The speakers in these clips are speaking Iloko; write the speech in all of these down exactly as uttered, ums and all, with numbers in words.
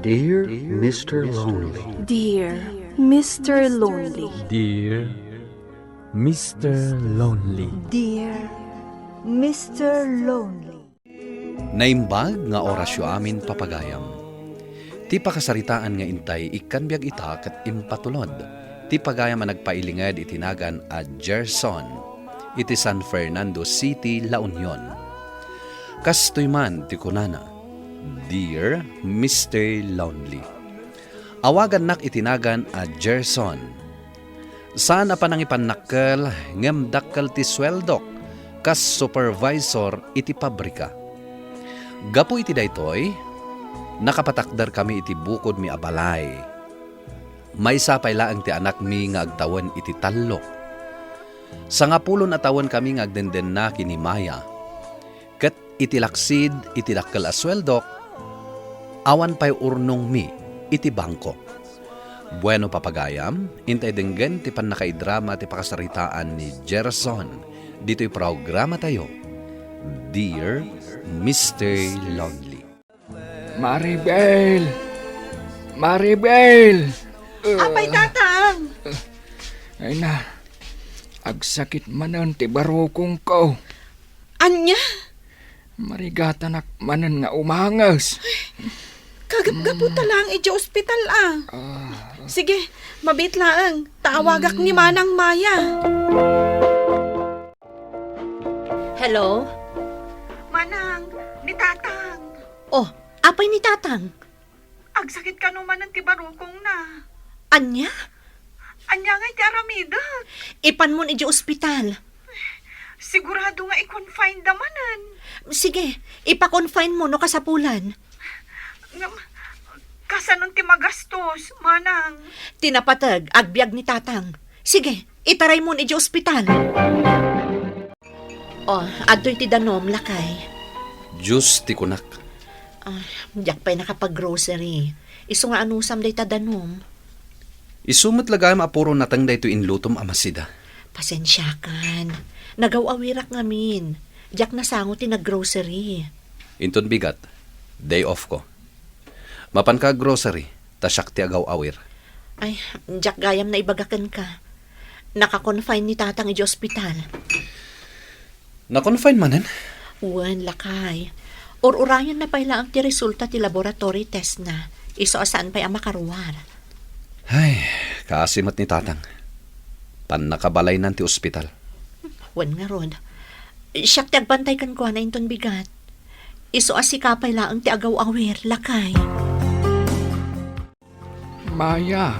Dear Mister Lonely. Dear Mister Lonely. Dear Mister Lonely. Dear Mister Lonely. Naimbag nga orasyo amin, papagayam. Ti pakasaritaan nga intay ikkan biag ita ket impatulod ti pagayam a nagpailinged iti nagan a Gerson iti San Fernando City, La Union. Kastoy man ti kunana, "Dear Mister Lonely, awagannak iti nagan a Gerson. Saan a panangipannakkel, ngem dakkel ti sueldok kas supervisor iti pabrika. Gapu iti daytoy, nakapatakderkami iti bukodmi a balay. Maysa pay laeng ti anakmi nga agtawen iti tallo. Sangapulo a tawenkami nga agdendenna ken ni Maya. Ket iti laksid iti dakkel a sueldok, awan pay urnongmi iti bangko." Bueno, papagayam, intay denggen ti pannakaidrama ti pakasaritaan ni Gerson ditoy programatayo, Dear Mister Lonely. Maribel! Maribel! Apay, Tatang? Ay na, agsakit manen ti barukongko. Ania? Marigatanak manen nga umanges. Kagapgapu ta laeng idiay ospital, a. Ah. Sige, mabiit laeng. Ta awagak ni Manang Maya. Hello? Manang, ni Tatang. Oh, apay ni Tatang? Agsakit kano manen ti barukongna. Ania? Ania ngay ti aramidek? Ipanmon idiay ospital. Sigurado nga i-confine da manen. Sige, ipa-confine mo no kasapulan. Ngem, kasanon ti magastos, Manang? Ti napateg, agbiag ni Tatang. Sige, itaraymon idiay ospital. Oh, adtoy ti danum, lakay. Juice ti kunak. Ah, diak pay nakapag-grocery. Isu nga anusam dayta danum. Isu met la gayam a puro nateng daytoy inlutom a masida. Pasensiakan. Nagaw-awirak ngamin. Diak nasango ti nag-grocery. Inton bigat, day off ko. Mapanka ag-grocery, ta siak ti agaw-awir. Ay, diak gayam naibaga kenka. Naka-confine ni Tatang idiay ospital. Na-confine manen? Wen, lakay. Ur-urayenna pay laeng ti resulta ti laboratory testna. Isu a saan pay a makaruar. Ay, kaasi met ni Tatang. Pannakabalaynan ti ospital. Wen ngarud. Siak ti agbantay kenkuana inton bigat. Isu a sika pay laeng ti agaw-awir, lakay. Maya,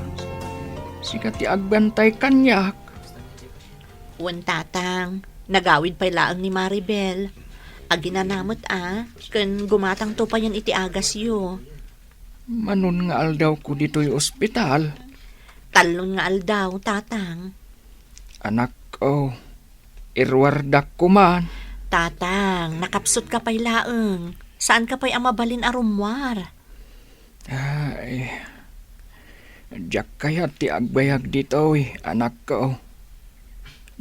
sika ti agbantay kaniak. Wen, Tatang, nagawid pay laeng ni Maribel. Aginana met a, ken gumatangto payen iti agasyo. Manon nga aldawko ditoy ospital? Tallon nga aldaw, Tatang. Anakko, iruardak koman. Tatang, nakapsutka pay laeng. Saanka pay a mabalin a rummuar. Ay, diak kayat ti agbayag ditoy, anakko.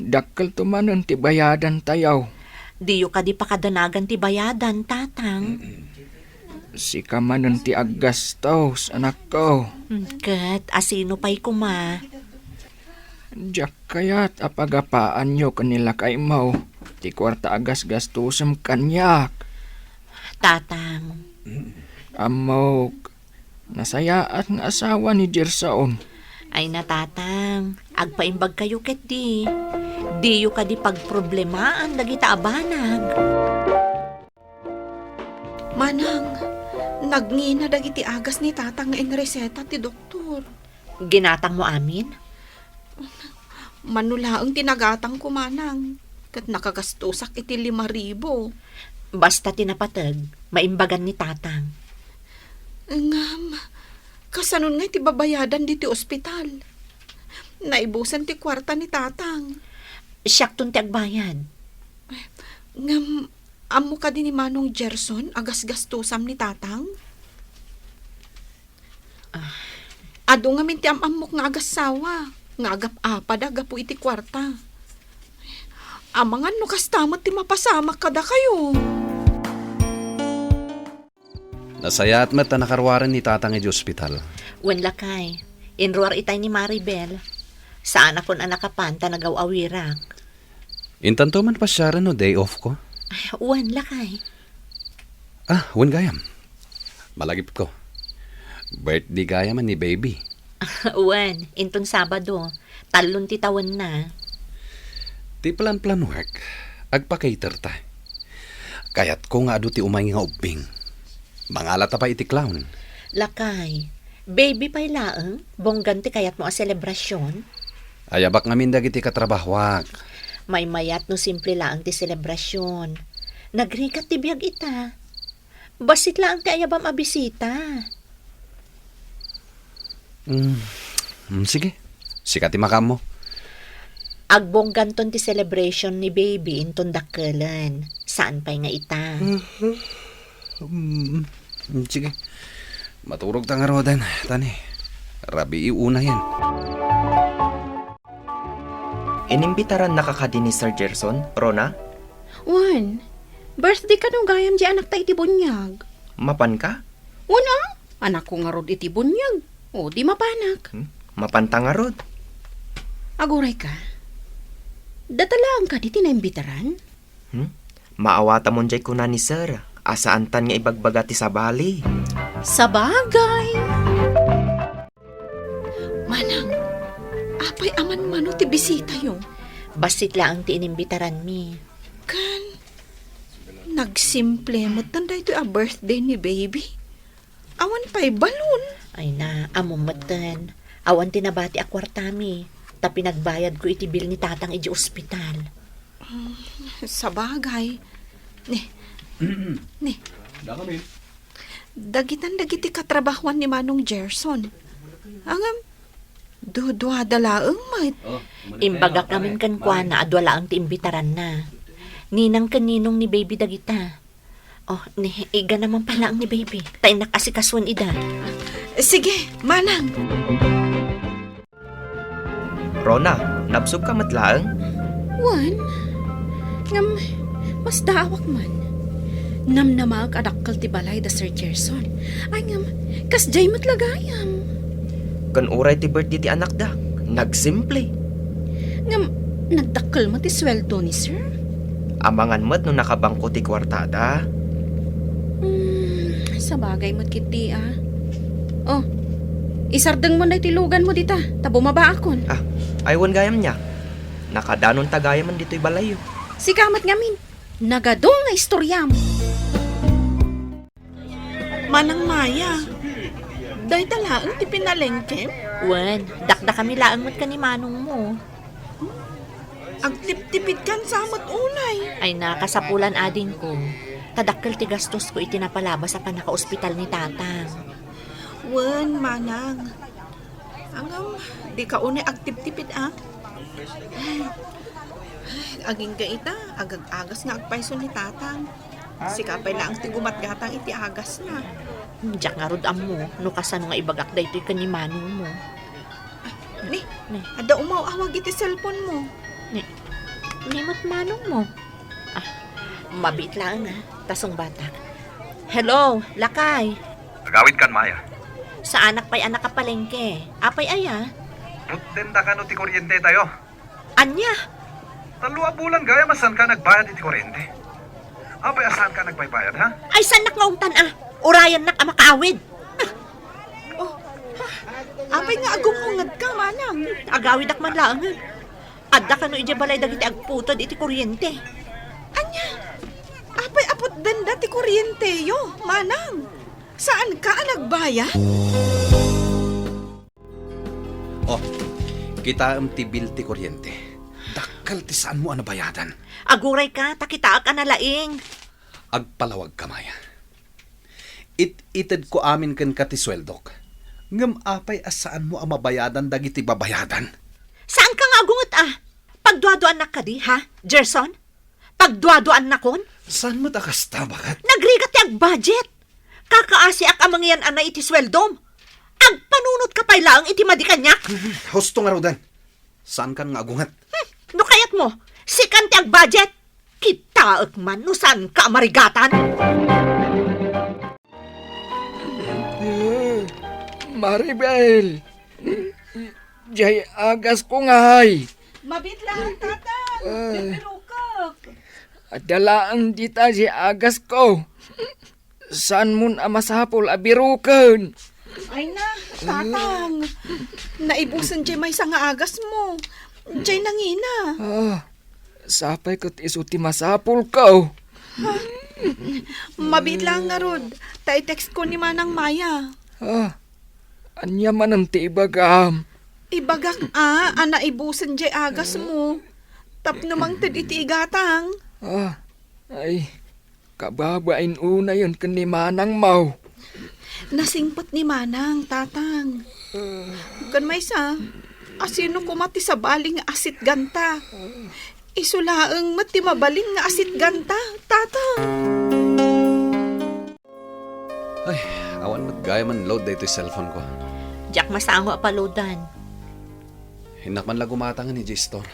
Dakkelto manen ti bayadantayo. Diyo kadi pakadanagan ti bayadan, Tatang. Sika manen ti aggastos, anakko. Ket asino pay koma? Diak kayat a pagapaanyo ken ni lakaymo ti kuarta a gasgastosem kaniak. Tatang. Ammok, nasayaat nga asawa ni Gerson. Ay na, Tatang, agpaimbagkayo ketdi. Diyo kadi pagproblemaan dagita a banag. Manang, nagngina dagiti agas ni Tatang nga inreseta ti doktor. Ginatangmo amin? Mano laeng ti nagatangko, Manang, ket nakagastosak iti lima ribu. Basta ti napateg, maimbagan ni Tatang. Ngem, kasanon ngay ti babayadan ditoy ospital? Naibusen ti kuarta ni Tatang. Siakton ti agbayad. Ngem, ammo kadi ni Manong Gerson a gasgastosam ni Tatang? Ah. Adu ngamin ti am-ammok nga agassawa, nga agap-apada gapu iti kuarta. Amangan no kasta met ti mapasamak kadakayo. Nasayaat met ta nakaruaren ni Tatang idiay ospital. Wen, lakay. Inruar itay ni Maribel. Saanakon a nakapan ta nagaw-awirak. Intanto man pasiaren no day off ko? Wen, lakay. Ah, wen gayam. Malagipko. Birthday gayam ni baby. Wen, inton Sabado, tallon ti tawenna. Ti plan-planuek, agpa-cater ta. Kayatko nga adu ti umay nga ubbing. Mangalata pay iti clown. Lakay, baby pay laeng, bonggan ti kayatmo a selebrasion? Ayabak ngamin dagiti katrabahoak. Maymayat no simple laeng ti selebrasion. Nagrigat ti biag ita. Bassit laeng ti ayabam a bisita. Mm, mm, sige. Sika ti makaammo. Agbongganton ti celebration ni baby inton dakkelen. Saan pay nga ita? Mhm. Mm, mm, sige. Maturog ta ngaruden, tani. Rabii unayen. Inimbitarannaka kadi ni Sir Gerson, Rona? Wen, birthday kano gayam di anakta iti buniag. Mapanka? Wen a, anakko ngarud iti buniag. O, di mapanak. Hmm? Mapanta ngarud. Agurayka. Data laeng kadi ti naimbitaran? Hmm? Maawatamon jay kuna ni Sir, a saantan nga ibagbaga ti sabali. Sabagay. Manang, apay a manmano ti bisitayo? Bassit laeng ti inimbitaranmi. Ken, nagsimple metten daytoy a birthday ni baby. Awan pay balon. Ay na, ammom metten. Awan ti nabati a kuartami. Ta pinagbayadko iti bill ni Tatang iti ospital. Mm, sabagay. Ni, ni. Dakamin. Dagitan dagiti katrabahoan ni Manong Gerson. Ngem, duduada laeng met. Oh, imbagak ngamin kenkuana a dua laeng ti imbitaranna. Ninang ken ninong ni baby dagita. Oh, ni, igana man pay laeng ni baby. Ta innak asikasuen ida. Sige, manang. Rona, nabsogka met laeng? Wen, ngem masdaawak man. Namnamaek a dakkel ti balay da Sir Gerson. Ay, ngem, kasdiay met la gayam. Ken uray ti birthday ti anakda, nagsimple. Ngem, nagdakkel met ti sueldo ni Sir? Amangan met no nakabangko ti kuartada. Hmm, sabagay met ketdi a. Oh, isardeng man daytoy luganmo dita, ta bumabaakon. Ah, ay wen gayam nia. Nakadanonta gayamen ditoy balayyo. Sika met ngamin, nagadum nga istoriam. Manang Maya, dayta laeng ti pinalengkem? Wen, dakdakami laeng met ken ni manongmo. Agtiptipidkan sa met unay. Ay, nakasapulan adingko. Ta dakkel ti gastosko iti napalabas a pannakaospital ni Tatang. Wen, manang. Ngem, dika unay agtiptipid, a? Ay, agingga ita, agag-agas nga agpayso ni Tatang. Sika pay laeng ti gumatgatang iti agasna. Diak ngarud ammo no kasano nga ibagak daytoy ken ni manongmo. Ni, ni, adda umaw-awag iti cellphone mo. Ni, ni met manongmo. Ah, mabiit laeng, a, ta sungbatak. Hello, lakay. Agawidkan, Maya. Saanak pay a nakapalengke. Apay aya? Puttenda kano ti kuryente tayo? Ania? Tallo a bulan gayam a saanka nagbayad iti kuryente. Apay a saanka nagbaybayad, ha? Ay, saannak nga ungtan, a. Urayannak a makaawid. Oh, apay nga agung-ungetka, manang? Agawidak man laengen. Adda kano idiay balay dagiti agputed iti kuryente. Ania? Apay a putdenda ti kuryenteyo, manang? Saanka a nagbayad? Oh, kitaem ti bill ti kuryente. Dakkel ti saanmo a nabayadan. Agurayka, ta kitaek a nalaing. Agpalawagka, Maya. It-itedko amin kenka ti sueldok. Ngem apay a saanmo a mabayadan dagiti babayadan? Saanka nga agunget, a? Pagduaduaannak kadi, ha, Gerson? Pagduaduaannakon? Saan met a kasta, baket? Nagrigat ti agbudget. Kakaasiak a mangiyan-anay iti sueldom. Agpanunotka pay laeng iti madi kaniak. Husto ngaruden. Saankan nga agunget. Hmm, no kayatmo, sikan ti agbudget. Kitaek man no saanka a marigatan. Maribel! Jay agasko ngay! Mabit laeng, Tatang! Ay. Birbirokek! Adda laeng dita jay agasko. Saanmon a masapul a biroken? Ay na, Tatang. Naibusen jay maysa nga agasmo. Jay nangina. Ah, sapay ket isu ti masapulko. Mabit laeng ngarud, ta i-text ko ni Manang Maya. Ah, ania manen ti ibagam? Ibagak a, a naibusen jay agasmo. Tapno mangted iti igatang. Ah, ay, kababain unayen ken ni Manang Mao. Nasingpet ni Manang, Tatang. Ken maysa, asino koma ti sabali nga asitganta? Isu laeng met ti mabalin nga asitganta, Tatang. Ay, awan met gayam a load daytoy cellphone ko. Diak masango a paloadan. Innak man la gumatangen idiay store.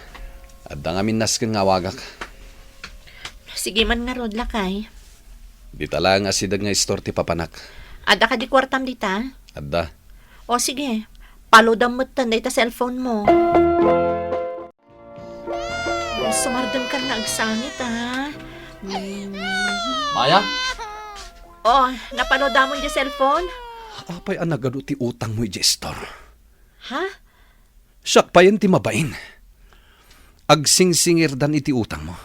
Adda ngamin nasken nga awagak. Sige man ngarud, lakay. Dita laeng asideg nga store ti papanak. Adda kadi kuartam dita? Adda. O sige, paloadam metten dayta cellphone mo. Sumardengkan nga agsangit, a. Maya? O, napaloadamon diay cellphone? Apay a nagadu ti utangmo idiay store? Ha? Siak payen ti mabain. Agsingsingirdan iti utangmo.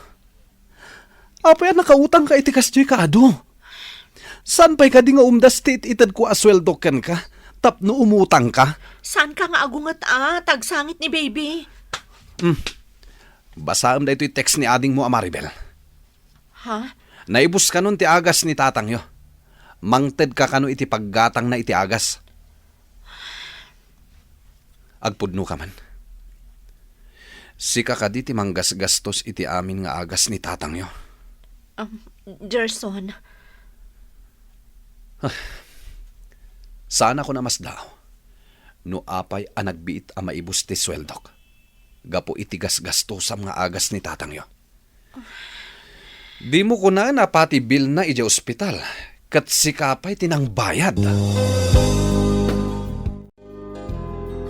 Apay a nakautangka iti kasdiay kaadu? Saan pay kadi nga umdas ti it-itedko a sueldo kenka tapno umutangka? Saanka nga agunget a ta agsangit ni baby? Hmm. Basaem daytoy text ni adingmo a Maribel. Ha? Naibuskanon ti agas ni tatangyo. Mangtedka kano iti paggatangna iti agas. Agpudnoka man. Sika kadi ti manggasgastos iti amin nga agas ni tatangyo? Um, Gerson. Ah, saan ako namasdaaw no apay a nagbiit a maibus ti sueldok gapu iti gasgastosam nga agas ni tatangyo. Dimo kunaen a pati bilna idiay ospital, ket sika pay ti nangbayad.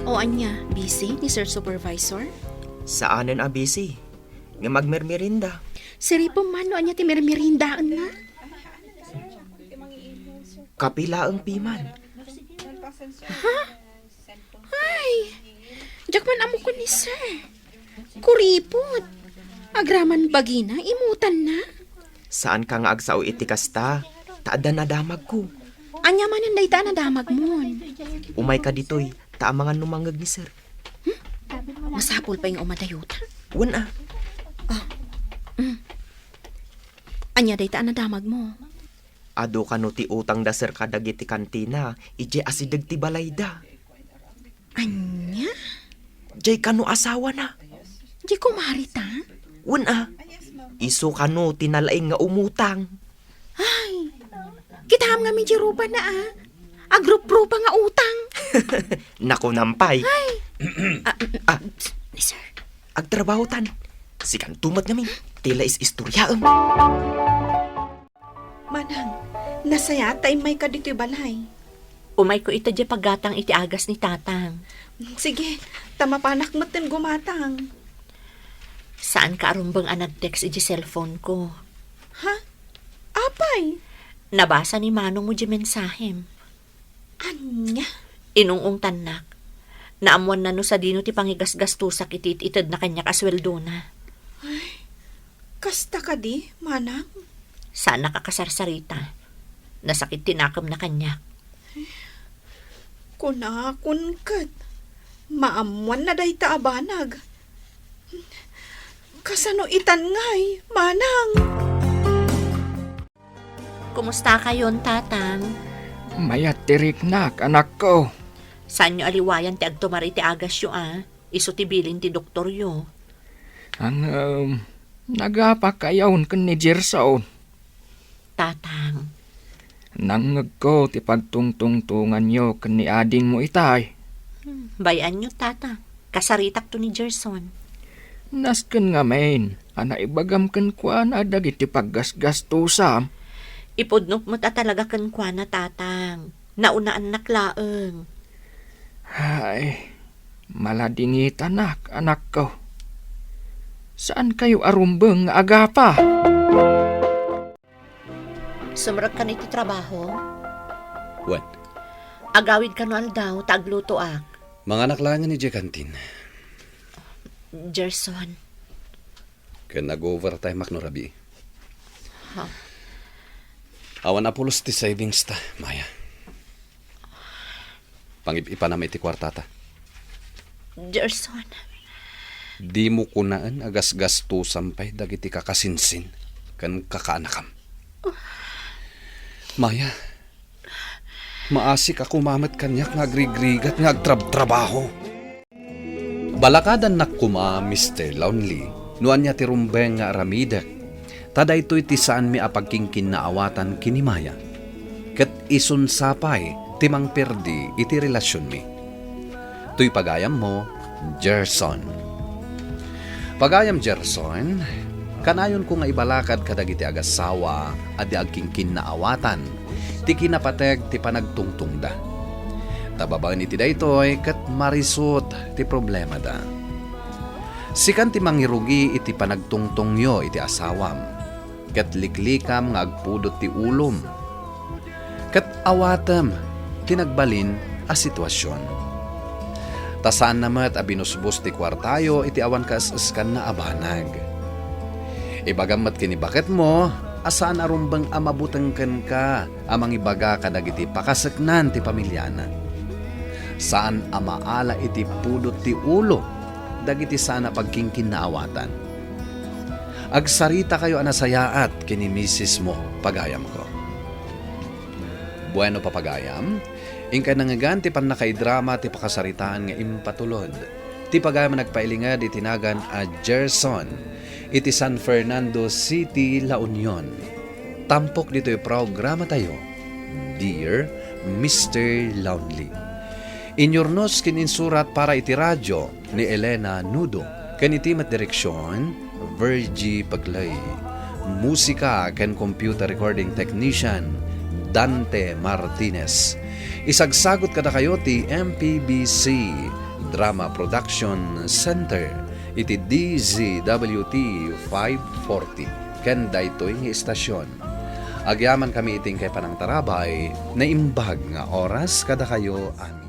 O ania, busy ni Sir Supervisor? Saanen a busy. Ngem agmermerinda. Siripem man no ania ti mermerindaenna? Kape laeng piman. Ha? Ay, diak man ammo ken ni Sir. Kuripot. Agraman bagina, imutanna. Saanka nga agsao iti kasta, ta adda nadamagko. Ania manen dayta a nadamagmon? Umayka ditoy, ta amangan no mangngeg ni Sir. Hmm? Masapul pay nga umadayota? Wen a. Ah. Mm. Ania dayta a nadamagmo? Adu kano ti utangda Sir kadagiti kantina, idiay asideg ti balayda. Ania? Diay kano asawana. Diay kumarita? Wen a. Isu kano ti nalaing nga umutang. Ay, kitaem ngamin diay rupana a. Agruprupa nga utang. Nakunam pay. Ay. Ah, ah, ni Sir. Agtrabahotan. Sikanto met ngamin. Ti la is-istoryaem. Manang, nasayaat ta immayka ditoy balay. Umayko ita diay paggatang iti agas ni Tatang. Sige, ta mapanak metten gumatang. Saanka a rumbeng a nag-text iti cellphone ko. Ha? Apay? Nabasa ni manongmo diay mensahem. Ania? Inung-ungtannak. Naammoanna no sadino ti pangigasgastosak iti it-itedna kaniak a sueldona. Ay, kasta kadi, manang? Saanak a kasarsarita. Nasakit ti nakemna kaniak. Kunakon ket, maammoanna dayta a banag. Kasano itan ngay, manang? Kumustakayon, Tatang? Mayat ti riknak, anakko. Saanyo a liwayan ti agtumar iti agasyo a? Isu ti bilin ti doktoryo. Ngem, nagapakayon ken ni Gerson. Tatang. Nangngegko ti pagtungtungtonganyo ken ni adingmo itay. Hmm, bay-anyo, Tatang. Kasaritakto ni Gerson. Nasken ngamin a naibagam kenkuana dagiti paggasgastosam. Ipudnok met a talaga kenkuana, Tatang. Naunaannak laeng. Ay, maladingitanak, anakko. Saan kayo a rumbeng nga agapa? Sumrekkan iti trabaho? Wen. Agawid kano aldaw ta aglutoak. Manganak laengen idiay kantin. Gerson. Ken nag-overtime-ak no rabii. Ha? Awan a pulos ti savings ta, Maya. Pangib-ipanam iti kuartata. Gerson. Dimo kunaen a gasgastusam pay dagiti kakasinsin ken kakaanakam. Maya, maasik a koma met kaniak nga agrigrigat nga agtrabtrabaho. Balakadannak koma, Mister Lonely, no ania ti rumbeng nga aramidek, ta daytoy ti saanmi a pagkingkinnaawatan ken ni Maya, ket isunsa pay ti mangperdi iti relasionmi. Toy pagayammo, Gerson. Pagayam Gerson, kanayonko nga ibalakad kadagiti agasawa a di agkingkinnaawatan ti kinapateg ti panagtungtongda. Ta babaen iti daytoy ket marisut ti problemada. Sikan ti mangirugi iti panagtungtongyo iti asawam, ket liklikam nga agpudot ti ulom, ket awatem ti nagbalin a sitwasion. Ta saanna met a binusbos ti kuartayo iti awan kaes-eskanna a banag. Ibagam met ken ni baketmo a saan a rumbeng a mabuteng kenka a mangibaga kadagiti pakaseknan ti pamiliana. Saan a maala iti pudot ti ulo dagiti saan a pagkingkinnaawatan. Agsaritakayo a nasayaat ken ni misismo, pagayamko. Bueno, papagayam, inkay nangngegan ti pannakaidrama ti pakasaritaan nga impatulod. Ti pagayam a nagpailinged iti nagan a Gerson iti San Fernando City, La Union. Tampok ditoy programatayo, Dear Mister Lonely. Inyurnos ken insurat para iti radio ni Elena Nudo, ken iti met direksion, Virgie Peclay. Musika ken computer recording technician, Dante Martinez. Isagsagut kadakayo ti M P B C Drama Production Center iti D Z W T five forty ken daytoy nga istasion. Agyamankami iti inkay panangtarabay, naimbag nga oras kadakayo amin.